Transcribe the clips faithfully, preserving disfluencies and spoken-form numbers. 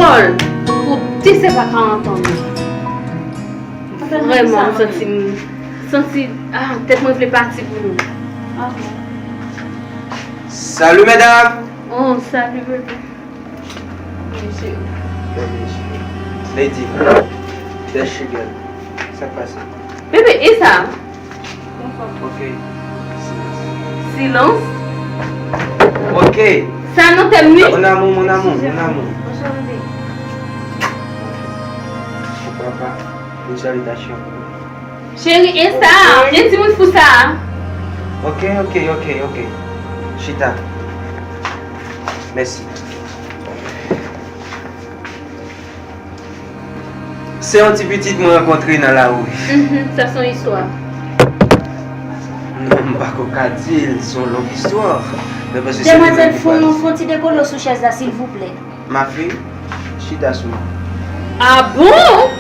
Pòl, pou te se pa karant an. Vrèman, m santi m, santi, ah, tèt mwen vle pati pou nou. Salut mesdames. Oh, salut bébé. Lady, Dash Girl, sa k pase? Bébé, e sa? Ok. Silans. Ok. Sa nan tèm li? Mon amour, mon amour, mon amour. Pourquoi pas une salutation? Cheri, e sa? E timoun fou sa? Ok, ok, ok, ok. Chita. Mèsi. Se yon ti pitit mwen rankontre nan lari. Mhm, sa se yon istwa. Non, m pako ka di l, se yon long istwa. Men paske se Demwazèl, fon, fon ti dekolo sou chèz la, silvouplè. Ma fille, chita sou mwen. Ah bon?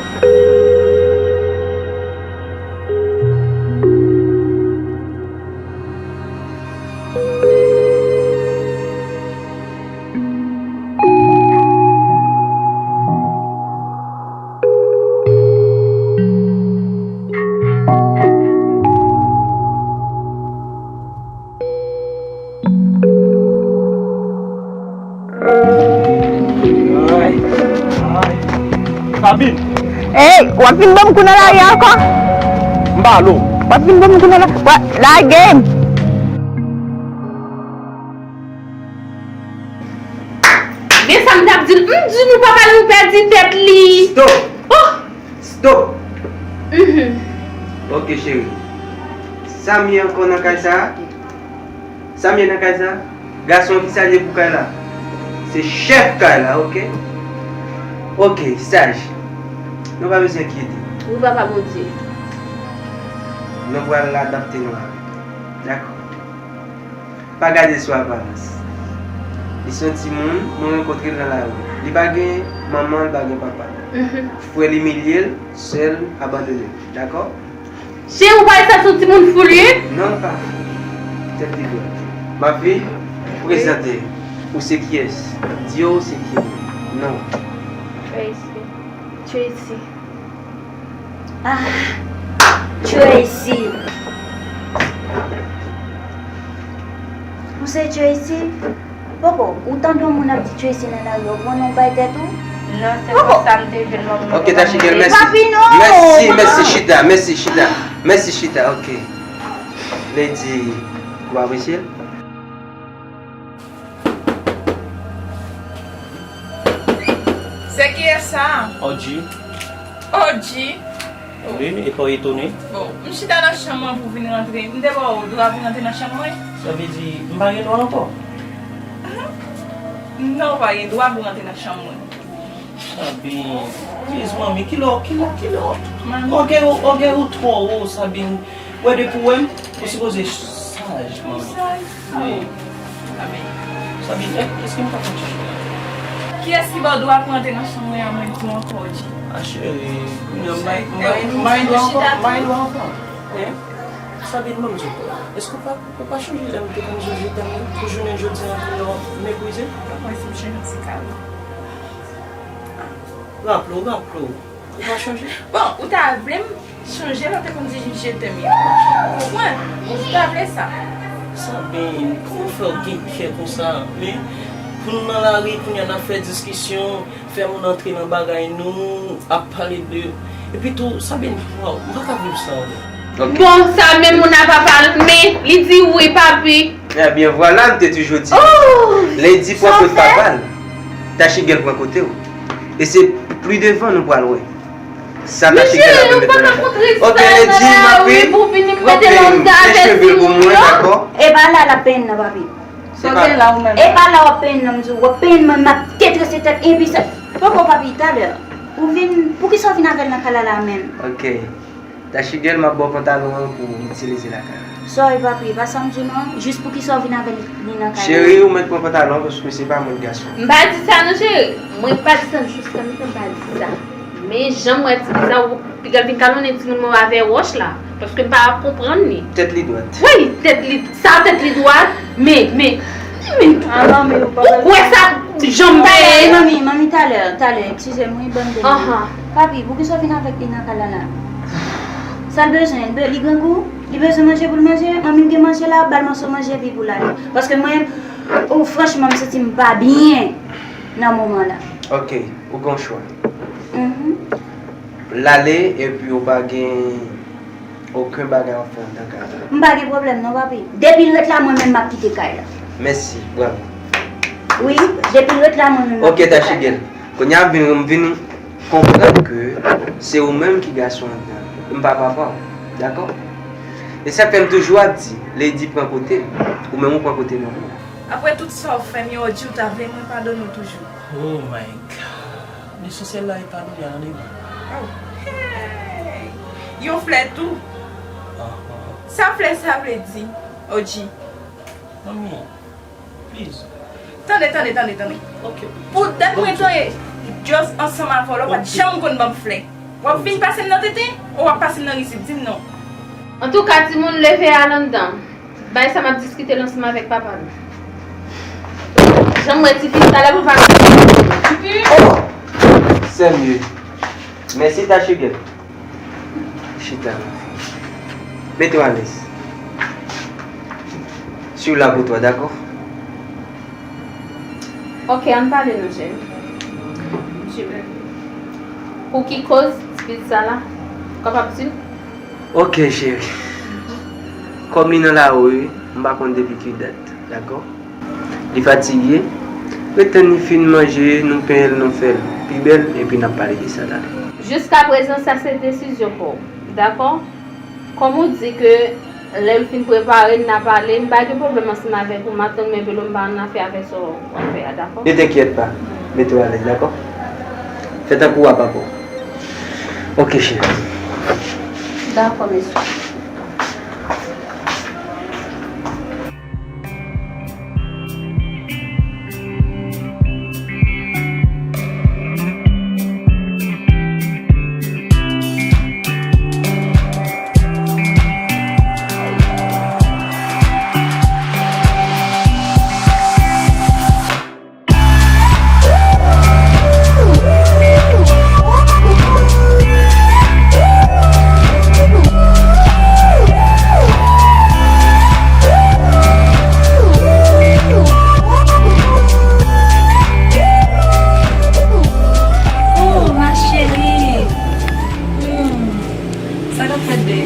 Sabine! Ey, w ap vin ban m kou nan lari a ankò? M ba lo. W ap vin ban m kou nan lari a? Lage m! Men sa m t ap di l, m di nou papa l nou pèdi tèt li. Stop! Stop! Mhm. Ok cheri. Sa m ye ankò nan kay sa a? Sa m ye nan kay sa a? Gason ki sa l ye pou kay la? Se chèf kay la, ok? Ok, saj. Nou pa bezwen enkyete. Wi papa Bondye. Nou pral adapte nou avèk. Dakò. Pa gade l sou aparans. Li se yon timoun mwen rankontre l nan lari. Li pa gen manman, li pa gen papa. Mhm. Frè l imilye l, sè l abandone l. Dakò? Cheri, ou pa wè sa se yon timoun fou li ye? Non, l pa fou. Tèt li dwat. Ma fille, prezante. Ou se kiyès? Di yo ou se ki moun. Non. Tracy. Tracy. Ah, Tracy. Ou se Tracy? Poko, ou tande yon moun ap di Tracy nan lari, ou konnen ou bay tèt ou? Non, se konsa m te jwenn manman. Ok, Tachikel, mèsi. Papi, non! Mèsi, mèsi, chita, mèsi, chita. Mèsi, chita, ok. Lady, ou apresye l? Se kiyès sa? Odji. Odji. Wi, e pa w etone? Bon, m chita nan chanm mwen pou vin rantre. M te ba w dwa pou rantre nan chanm mwen? Sa vle di, m pa gen dwa ankò? Non, w pa gen dwa pou rantre nan chanm mwen. Sabine, pliz manmi, kilè, kilè, kilè. Manmi. Ògèy ou, ògèy ou twò wo, Sabine. Wè depi w wè m, ou sipoze saj, manmi. Wi. Sabine, èske m ka fè yon ti chita? Kiyès ki ba w dwa pou rantre nan chanm mwen an, mwen di w ankò, Odji? A cheri, kounye a m bay, m bay, m bay dwa ankò, m bay dwa ankò. Hein? Sabine, ban m di w, èske w pa, ou pa chonje lè m te konn di w je t'aime lan? Pou jounen jodi a, kounye a w ap meprize m? Mwen si m chanje ti kal. Raple w, raple w. Ou pa chonje? Bon, ou ta vle m chanje lè w te konn di je t'aime yo? Ou konprann? Ou ta vle sa? Sabine, kòman fè w gen kè konsa? Men, pou nou nan lari, kounye a n ap fè diskisyon, fè moun antre nan bagay nou, ap pale de. Epi tou, Sabine, waw, m pa ka viv sa ankò. Bon, sa menm moun nan papa l, men li di wi, papi. Ebyen, vwala, m te toujou di. Lady pran kot papa l. Tachikel pran kote w. E se pli devan nou pral wè. Sa Tachikel ap mete nan. Ok, Lady, m ap vin. Ok, m te cheve l pou mwen, dakò? E pa la l ap penyen nan, papi. Se pa E pa la w ap penyen nan, m di w, w ap penyen nan, m ap detrese tèt epi sa. Poko, papi, talè. Ou vin, poukisa w vin avè l nan kay la la menm? Ok. Tachikel, m ap ba w pantalon an pou w itilize lakay la. Sorry, papi, e pa sa m di w non. Jis poukisa w vin avè li nan kay la? Cheri, ou mèt pran pantalon an paske se pa mwen k gason. M pa di sa non, cheri. Mwen pa di sa, jis kanmenm m pa di sa. Men jan m wè timoun sa, ou piga l vin kalonnen timoun mwen avè wòch la. Paske m pa konprann li. Tèt li dwat. Wi, tèt li, sa tèt li dwat. Men, men, men. Ou kwè sa? Janm peye. Manmi, manmi, talè, talè, eskize m, wi, bann de. Anhan. Papi, poukisa w vin avèk li nan kay la la? Sa l bezwen? Li be-, li grangou? Li bezwen manje pou l manje? Manmi, m gen manje la, ba l moso manje epi pou l ale. Paske mwen, oh, franchman, m santi m pa byen nan moman la. Ok, ou gen yon chwa. Mhm. L ale epi ou pa gen okenn bagay w ap fè anndan kay la. M pa gen pwoblèm non, papi. Depi l ret la, mwen menm m ap kite kay la. Mèsi, bravo. Wi, depi l ret la, mwen menm m ap kite kay la. Ok, Tachigèl. Kounye a vin, m vin konprann ke se ou menm ki gason anndan. M pa papa w, dakò? E sa k fè m toujou ap di, Lady pran kote l, ou menm ou pran kote manman w. Apre tout sa w fè m yo, Odji, ou ta vle mwen padone w toujou. Oh my God. Lesansyèl la e padone a, tande byen. Oh, hey! Yon flè tou. Ah, ah. Sa flè sa vle di, Odji? Manmi, please. Tande, tande, tande, tande. Ok. Pou dat mwen toye just ansanm avè w la, w pa t janm konn ban m flè. W ap vin pase m nan tenten, ou w ap pase m nan rizib, di m non. Antouka, timoun, leve al anndan. Bay sa m ap diskite l ansanm avèk papa nou. Jan m wè tifi sa la pou pa. Oh! Sèmye. Mèsi, Tachigèl. Chita. Mete w alèz. Sur la pou twa, dakò? Ok, ann pale non, cheri. Pou ki koz tifi sa la? Ou kapab di m? Ok, cheri. Kòm li nan lari, m pa konn depi ki dat, dakò? Li fatige, ret tann li fin manje, nou penyen l, nou fè l pi bèl, epi n ap pale de sa talè. Jiskaprezan, sa se desizyon pa w, dakò? Kòm ou di ke lè m fin prepare l, n a pale, m pa gen pwoblèm ansanm avèk ou, m ap tann mwen velo, m pa annafè avèk sa w ap fè a, dakò? Ne t'inquiète pas, mete w alèz, dakò? Fè tankou w a papa w. Ok, cheri. Dakò, mesye. Oh, ma chérie. Hmm. Sa k ap fèt de?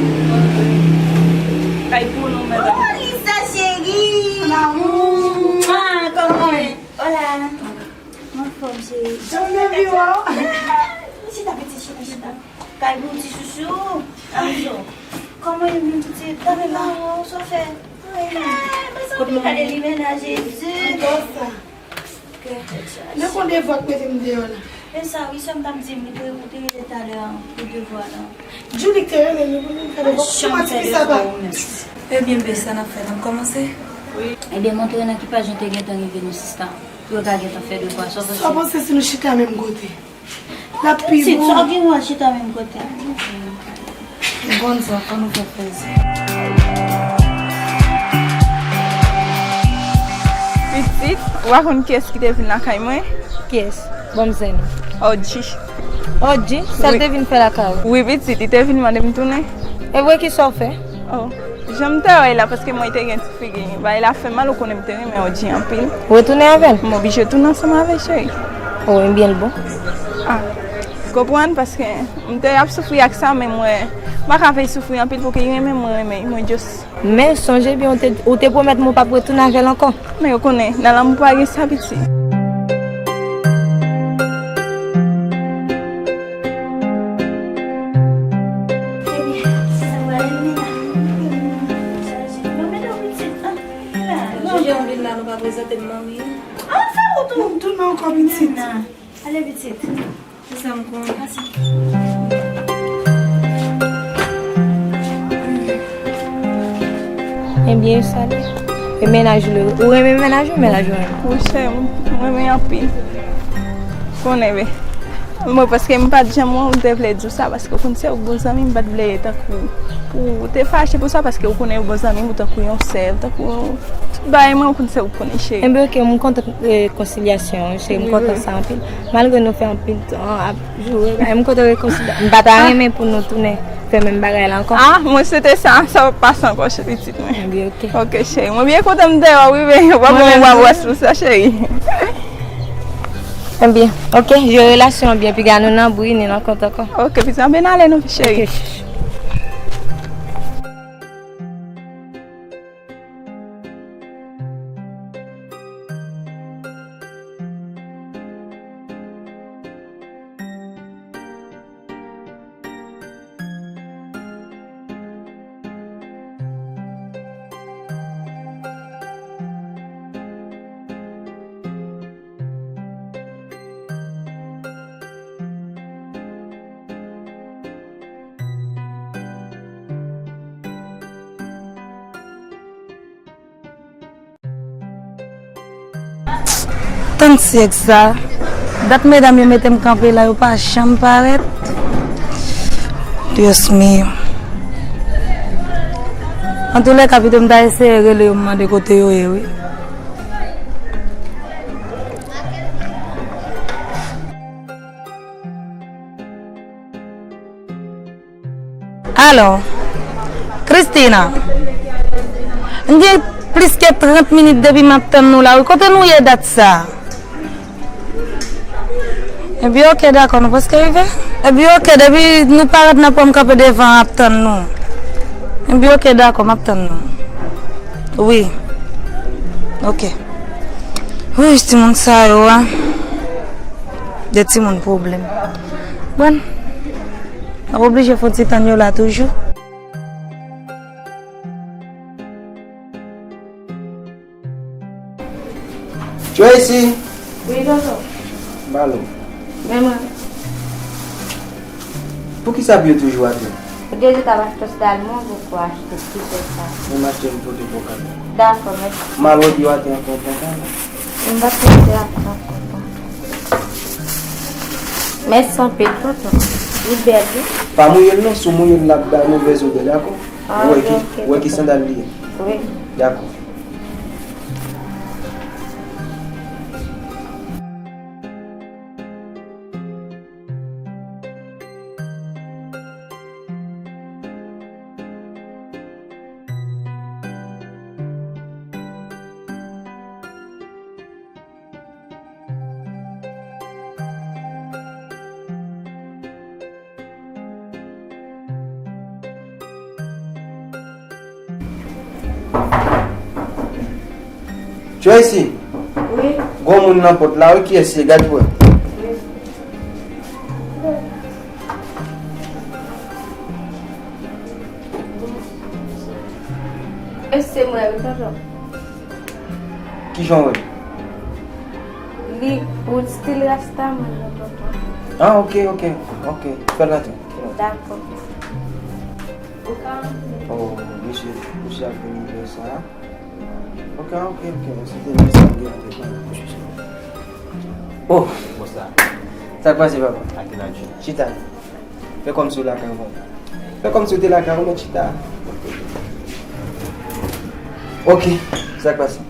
Kay pou nou, madanm. Oh, Lisa chérie. Mon amour. Mwa, kòman w ye? Hola. Mwen fòm, cheri. Jan m renmen w. Chita, piti chita, chita. Kay pou ti chouchou. Anzo. Kòman w ye menm, piti? Tanmen manman w, sa w fè? Ay, mezanmi, gade li menaj, Jezi. Ankò sa. Nan kon devwa k mete m deyò la. E sa, wi, sè m t ap di m, li te, ou te rele talè pou devwa la. Julie k te rele nou pou nou fè devwa. Kòman ti fi sa pa? Ebyen, bes, sa n ap fè, n ap kòmanse? Ebyen, montre nan ki paj nou te gentan rive nou, sista. Pou yo ka gentan fè devwa. Sa w panse? Sa w panse si nou chita menm kote? L ap pi bon. Pitit, sa w gen dwa chita menm kote a? Bon, sa, fò nou fè plezi. Pitit, ou pa konn kiyès ki te vin lakay mwen? Kiyès? Ban m zen. Odji. Odji? Sa l te vin fè lakay ou? Wi, pitit, li te vin mande m tounen. E vre, kisa w fè? Oh, jan m te wè l la, paske mwen te gen ti figi. Bagay la fè mal, ou konnen m te renmen Odji anpil. Ou retounen avè l? M oblije tounen ansanm avè l, cheri. Oh, ebyen l bon. Ah, konprann, paske m te ap soufri ak sa, men mwen pa ka fè l soufri anpil, pouki li renmen mwen, renmen, mwen just. Men sonje byen, ou te, ou te pwomèt mwen w p ap retounen avè l ankò. Men ou konnen, nan lanmou pa gen sa, pitit. Ebyen, sa pral ennmi la. Chaje. Bon, men non, pitit, antre la. Jodi a, m vin la, nou pa prezante m manmi. Ah, sa ou tou? M tounen ankò, pitit. Ale, pitit. Se sa m konnen. Pase. Ebyen, sa li. E mennaj ou, ou renmen mennaj ou, mennaj ou renmen? Monchè, m renmen anpil. Konnen, men. Mwen, paske m pa t janm, ou te vle di w sa, paske ou konn se ou bon zanmi, m pa t vle tankou pou ou te fache pou sa, paske ou konnen ou bon zanmi m, ou tankou yon sè, ou tankou tout bagay mwen, ou konn se ou konnen, cheri. Enben, oke, m kontan rekonsilyasyon an, cheri, m kontan sa anpil. Malgre nou fè anpil tan ap joure, bagay, m kontan rekonsilyasyon. M pa ta renmen pou nou tounen fè menm bagay la ankò. Ah, mwen swete sa, sa p ap pase ankò, cheri, pitit mwen. Enben, oke. Oke, cheri, mwen byen kontan m te wè w, wi, men w ap ban mwen bwa bwès pou sa, cheri. Enben, oke, jere relasyon an byen, piga nou nan bri, ni nan kont ankò. Oke, pitit, anben n ale non, cheri. Oke, chouchou. Tann syèk sa. Dat medam yo mete m kanpe la, yo pa janm parèt. Dios mío. Antoulèka, pito m ta eseye rele yo, m mande kote yo ye, wi. Alo, Christina, m gen plis ke trant minit depi m ap tann nou la, wi. Kote nou ye dat sa? Epi, oke, dakò, nou prèske rive. Epi, oke, depi nou parèt, n ap wè m kanpe devan, ap tann nou. Epi, oke, dakò, m ap tann nou. Wi. Oke. Wi, timoun sa yo a. De timoun pwoblèm. Bon. M ap oblije fè yon ti tann yo la toujou. Tracy! Wi, tonton. Ballon. Men mwen. Poukisa pye w toujou atè? Ou te di w t ap achte yon sandal, mwen poko achte ti pye sa. Mwen m achte yon pote pou w ka. Dakò, mèsi. M al wè pye w atè ankò, tonton. M pa t mete ankò, tonton. Mèsi anpil, tonton. Li bèl, wi. Pa mouye l non, si w mouye l, l ap bay movèz odè, dakò? Ah, wè ki, ok, wè ki sandal li ye. Wi. Dakò. Tracy! Wi? Gon moun nan pòt la, wi, kiyès se? Gad pou wè. Wi. E se mwen, wi, tonton. Kijan w wè l? Li, ou stil rasta mwen nan, tonton. Ah, ok, ok, ok. Fè l rantre. Dakò. Ou ka rantre. Oh, mesye, mesye ap vini lè sa a. Ok, ok, ok. Se te mesye ap vini lè sa a. Oh, bon sa. Sa k pase, papa? Ake la, Jim. Chita. Fè kòmsi w lakay ou, mwen. Fè kòmsi w te lakay ou, mwen chita. Ok, sa k pase?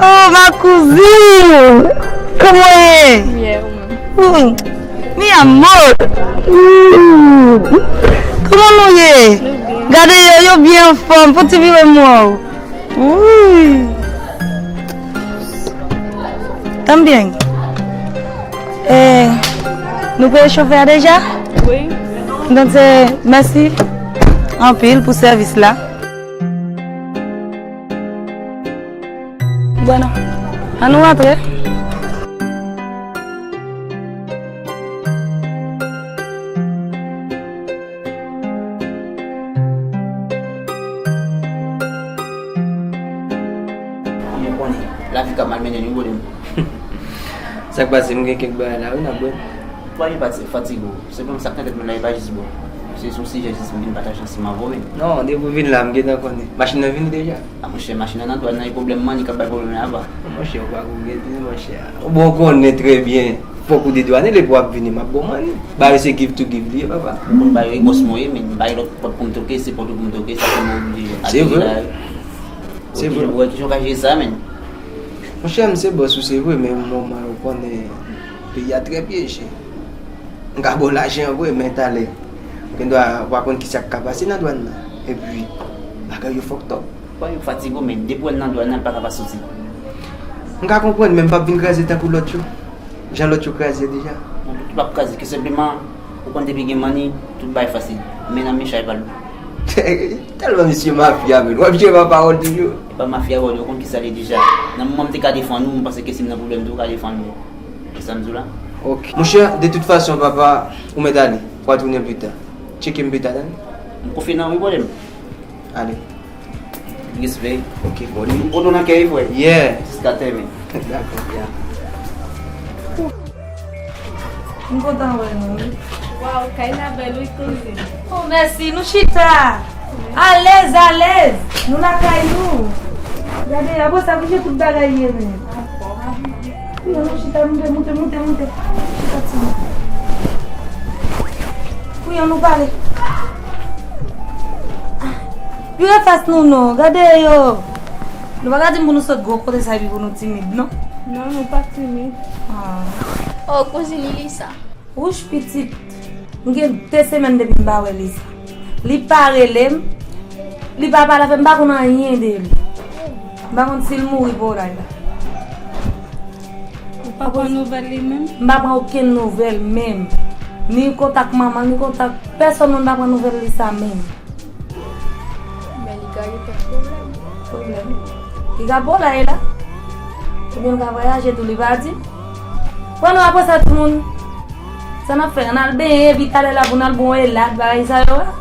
Oh, ma cousine! Kòman w ye? Byen, ou menm? Hmm. Mi amor! Hmm. Kòman nou ye? Nou byen. Gade yo, yo byen anfòm. Fè ti vire m wè w. Wi. Tan byen. Eh, nou peye chofè a deja? Wi. Donk, se mèsi anpil pou sèvis la. Bueno, ann nou rantre. Mwen konnen, lavi ka malmennen nou, bòdè m. Sa k pase, m gen kèk bagay la, wi, n ap bwè. Pa gen pati, fatige w. Senpleman, sa k nan tèt mwen la, e pa jis bwè. Se sou sijè jis m vin pataje ansanm avè w, men. Non, depi w vin la, m gentan konnen. Machin nan vini deja? A, monchè, machin nan nan dwàn nan, e pwoblèm mannik k ap bay pwoblèm laba. Monchè, ou pa kou gete, monchè. Bon, ou konnen trè byen. Fòk ou dedwane, lè pou w ap vini, m ap ba w mannik. Ba yo se give to give li ye, papa. Ou konn ba yo, e bòs mwen ye, men m bay lòt pòt pou m toke, se pòt ou pou m toke, sa fè mwen oblije ale la. Se vre. Se vre. Ou wè kijan w ka jere sa, men. Monchè, m se bòs ou, se vre, men mwen, ou konnen, peyi a trè pyeje. M ka ba w lajan an vre, men talè, ou gendwa pa konn kisa k ka pase nan dwàn nan. Epi, bagay yo fucked up. Bagay yo fatige w, men depi w wè l nan dwàn nan, l pa ka pa soti. M ka konprann, men m p ap vin kraze tankou lòt yo. Jan lòt yo kraze deja. Non, tout p ap kraze, ke senpleman, ou konn depi gen manni, tout bagay fasil. Men nan men chay pa lou. Tèlman misye mafya, men. W ap jere pa pawòl toujou. E pa mafya, bòdè, ou konn kisa l ye deja. Nan moman m te ka defann ou, m panse ke si m nan pwoblèm tou, ou ka defann mwen. Se sa m di w la. Ok. Monchè, de tout fason, papa, ou mèt ale. W a tounen pita. Tcheke m pita, tande. M konfye nan ou, wi, bòdè m. Ale. Respè. Ok, bon, li. M pote w nan kè, wi, frè. Yeah. Jiska tèmen. Dakò. Yeah. M kontan wè nou, wi. Waw, kay la bèl, wi, kouzin. Oh, mèsi, nou chita. Alèz, alèz. Nou lakay nou. Gade, apre sa, kouche tout bagay ye, men. Wi, nou chita, moute, moute, moute, moute. Chita, timoun. Wi, ann nou pale. Vire fas nou non, gade yo. Nou pa ka di m pou nou sot gwo kote sa epi pou nou timid, non? Non, nou pa timid. Ah. Oh, kouzin Lisa. Wouch pitit, m gen de semèn depi m pa wè Lisa. Li pa rele m, li pa pale avè m, m pa konn anyen de li. M pa konn si l mouri pou lay la. Ou pa pran nouvèl li menm? M pa pran okenn nouvèl menm. Ni kontak manman, ni kontak pèsonn, m pa pran nouvèl Lisa menm. Men li ka gen kèk pwoblèm. Pwoblèm? Li ka bolay la. Oubyen li ka vwayaje tou, li pa di. Bon, nou apre sa, timoun. Sa n ap fè? Ann al benyen, epi talè la pou n al bon elat, bagay sa yo a.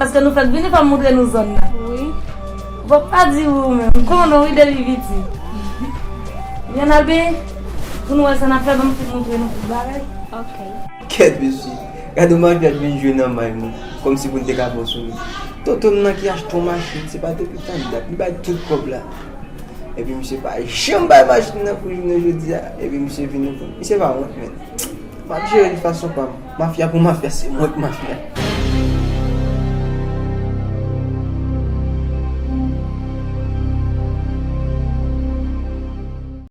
Paske nou fèk vini, fò m montre nou zòn nan. Wi. Bon, pa di wi ou menm. M konnen wi depi piti. Ann al benyen. Pou nou wè sa n ap fè, ban m fin montre nou tout bagay. Ok. Kèt, mesye. Gade yon maryaj vin jwe nan may mwen. Kòmsi pou n te ka fè yon souri. Tonton m nan ki achte yon machin, se pa depi tann dat. Li bay tout kòb la. Epi misye pa janm bay machin nan pou jounen jodi a. Epi misye vin yon. Misye pa wont, men. M ap jere l fason pa m. Mafya pou mafya, se mwen k mafya.